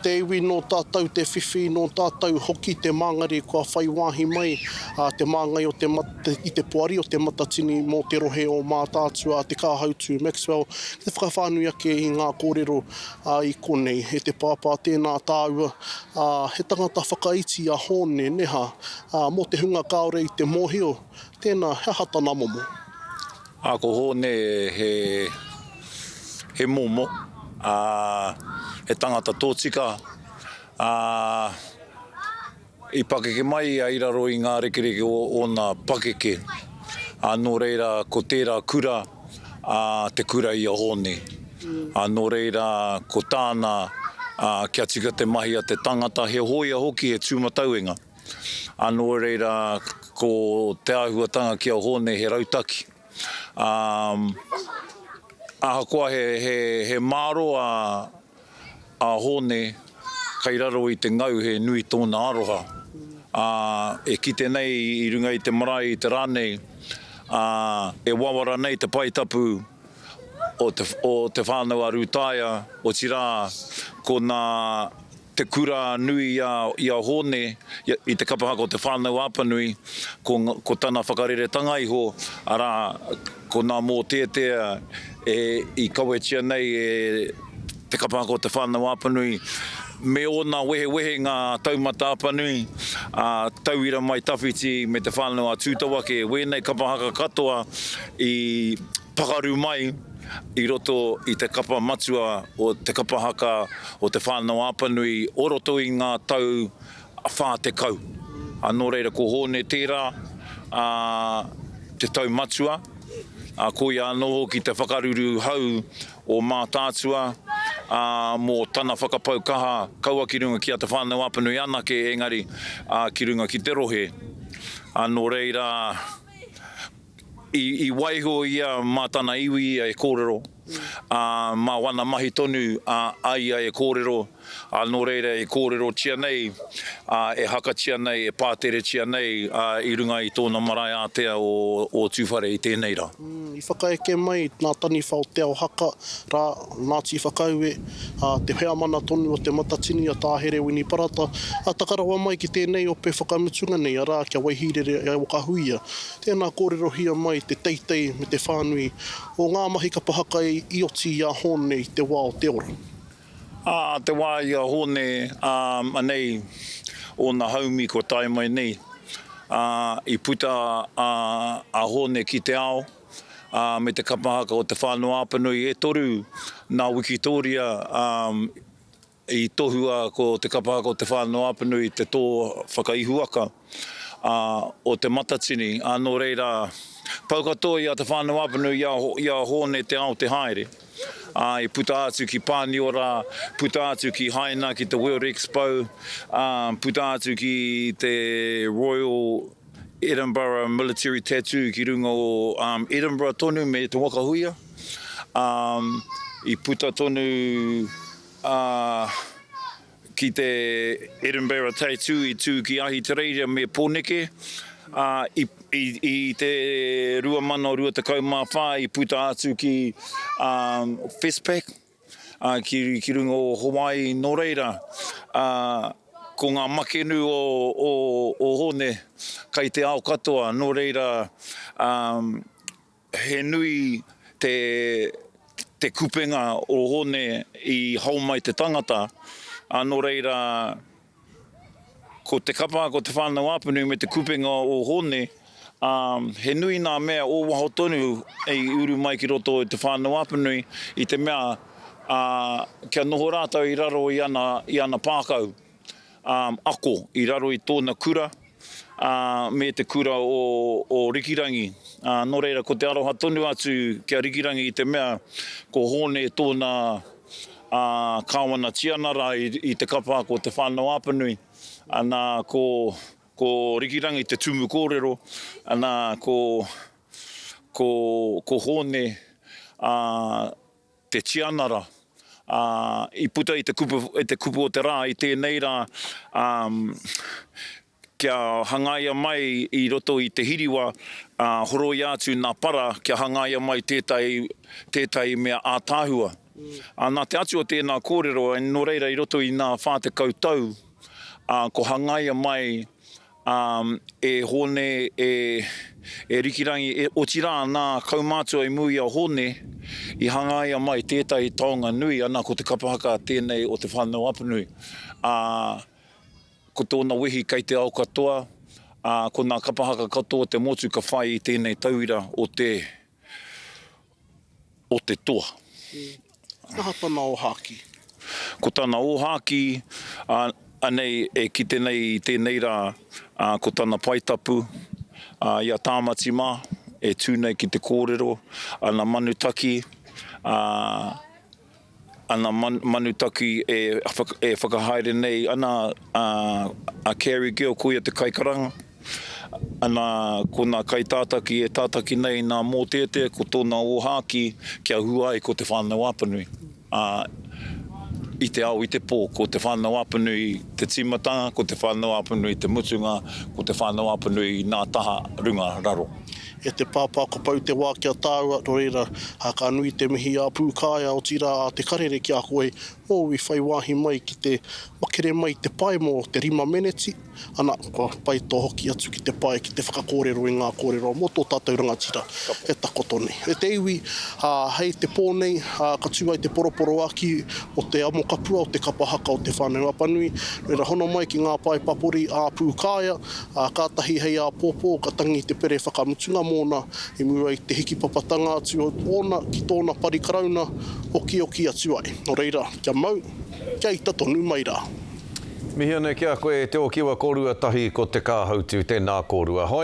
Te iwi nō tātou te whiwhi, nō tātou hoki te māngari kua whai wāhi mai a te māngai o te i te poari o Te Matatini mō te rohe o Mātaatua a Te Kāhautū Maxwell ki te whakawhānui ake i ngā kōrero i konei. E te pāpā tēnā tāua, ā, he tangata whakaiti a Hōne Neha, ā, mō te hunga kāore i te mōhio, tēnā, he aha tana momo? Ā, ko Hōne he, he momo, ā, he tangata tōtika, ā, i pakeke mai ia i raro i ngā rekereke o ōna pakeke, ā, nō reira ko tērā kura, ā, te kura i a Hōne. Ā, nō reira ko tāna, ā, kia tika te mahi a te tangata, he hōia hoki, he tūmatauenga. Ā, nō reira, ko te āhuatanga ki a Hōne he rautaki. Ā, ahakoa he, he, he mārō a, a Hōne, kei raro i te ngau he nui tōna aroha. Ā, e kite nei i runga i te marae i te rā nei, ā, e wawara nei te pae tapu o te, o Te Whānau a Rūtaia, otirā, ko nā te kura nui i a, i a Hōne, i te kapa haka o Te Whānau-a-Apanui, ko, ko tana whakareretanga iho, arā, ko nā mōteatea e, i kawetia nei e te kapa haka o Te Whānau-a-Apanui, me ōna wehewehenga taumata Apanui, a Tauira Mai Tawhiti me Te Whānau-a-Tūtawake, wēnei kapa haka katoa i pakaru mai i roto i te kapa matua o te kapa haka o Te Whānau-a-Apanui o roto i ngā tau 40. Ā, nō reira ko Hōne tērā, ā, te tau matua, ā, ko ia anō hoki te whakaruru hau o Mātaatua, ā, mō tana whakapau kaha kaua ki runga ki a Te Whānau-a-Apanui anake engari, ā, ki runga ki te rohe. Ā, nō reira, I waiho ia mā tana iwi ia e kōrero, ā, mā wana mahi tonu a ia e kōrero, ā, nō reira e kōrerotia nei, ā, e hakatia nei, e pāteretia nei, ā, i runga i tōna marae ātea o Ōtūwhare i tēnei rā. I whakaeke mai nā taniwha o Te Ao Haka, rā, Ngāti Whakaue, ā, te heamana tonu o Te Matatini a Tā Herewini Parata, ā, taka rawa mai ki tēnei ope whakamutunga nei, arā, kia Waihīrere a Wakahuia. Tēnā kōrerohia mai te teitei me te whānui o ngā mahi kapa haka i oti i a Hōne i te wā o te ora. Ā, te wā i a Hōne, ā, anei ōna haumi kua tae mai nei, ā, i puta a, a Hōne ki te ao, ā, me te kapa haka o Te Whānau-a-Apanui, e toru nā Wikitōria, ā, I tohua ko Te Kapa Haka o Te Whānau-a-Apanui te tō whakaihuwaka o Te Matatini, ā, nō reira, pau katoa i a Te Whānau-a-Apanui i a Hōne Te Ao te haere, ā, i puta atu ki Pāniora, puta atu ki Haina ki te World Expo, ā, puta atu ki te Royal Edinburgh Military Tattoo ki runga o Edinburgh tonu me Te Waka Huia, ā, i puta tonu. ā, ki te Edinburgh Tattoo i tū ki Ahitereiria me Pōneke, ā, i, i, i te 2024 i puta atu ki ā, Westpac, ā, ki, ki runga o Hawaii, nō reira, ā, ko ngā makenu o, o, o Hōne kai te ao katoa, nō reira, ā, He nui te te kupenga o Hone i hao mai te tangata, a no reira ko te kapa, ko Te Whanau-a-Apanui me te kupenga o Hone, a he nui nā mea o waho tonu i uru mai ki roto i Te Whanau-a-Apanui i te mea a kia noho rātou i raro i ana i ana pākau. ako i raro i tōna kura, ā, me te kura o, o Rikirangi. Ā, nō reira, ko te aroha tonu atu ki a Rikirangi i te mea ko Hōne tōna, ā, kāwana tianara i, i te kapa ako o Te Whānau-a-Apanui. Anā, ko, ko Rikirangi te tumu kōrero, anā, ko, ko, ko Hōne, ā, te tianara, ā, i puta i te kupu, i te kupu o te rā i tēnei rā, ā, kia hangaia mai i roto i te hiriwa, ā, horoia atu nā para kia hangaia mai tētahi, tētahi mea ātaahua. Ā, nā te atu o tēnā kōrero, nō reira i roto i nā 40 tau, ā, ko hangaia mai, ā, e Hōne, e, e Rikirangi, e, otirā nā kaumātua i mua i a Hōne, i hangaia mai tētahi taonga nui, ana ko te kapa haka tēnei o Te Whānau-a-Apanui. Ā, ko tōna wehi kei te ao katoa, ā, ko nā kapa haka katoa o te motu ka whai i tēnei tauira o te, o te toa. He aha tana ōhākī? Ko tana ōhākī, ā, anei e kite nei i tēnei rā, ā, ko tana pae tapu, ā, i a Tāmati mā, e tū nei ki te kōrero, ana manu taki, ā, ana manu taki e whakahaere nei ana a Carrie Gill, ko ia te kaikaranga, ana ko nā kaitātaki e tātaki nei i nā mōteatea, ko tōna ōhākī kia hua ai ko Te Whānau-a-Apanui. Ā, i te ao i te pō, ko Te Whānau-a-Apanui te tīmatanga, ko Te Whānau-a-Apanui te mutunga, ko Te Whānau-a-Apanui nā taha runga raro. E te pāpā kua pau te wā ki a tāua, nō reira, ka nui te mihi a Pūkāea, otirā a Te Karere ki a koe, mōu i whai wāhi mai ki te makere mai i te pae mō te rima meneti, ana, kua pai tō hoki atu ki te pae ki te whakakōrero i ngā kōrero mō tō tātou rangatira e takoto nei. E te iwi, ā, hei te pō nei, ā, ka tū ai te poroporoaki o te amokapua o te kapa haka o Te Whānau Apanui, nō reira hono mai ki ngā pae papori ā Pūkāea, Ā, kātahi hei āpōpō ka tangi te pere whakamutunga mōna i mua i te hikipapatanga atu ōna ki tōna pari karauna okioki atu ai. Nō reira, kia mau, kia ita tonu mai rā. Mihi ana ki a koe e Te Okiwa korua tahi ko Te Kāhautu tēnā korua.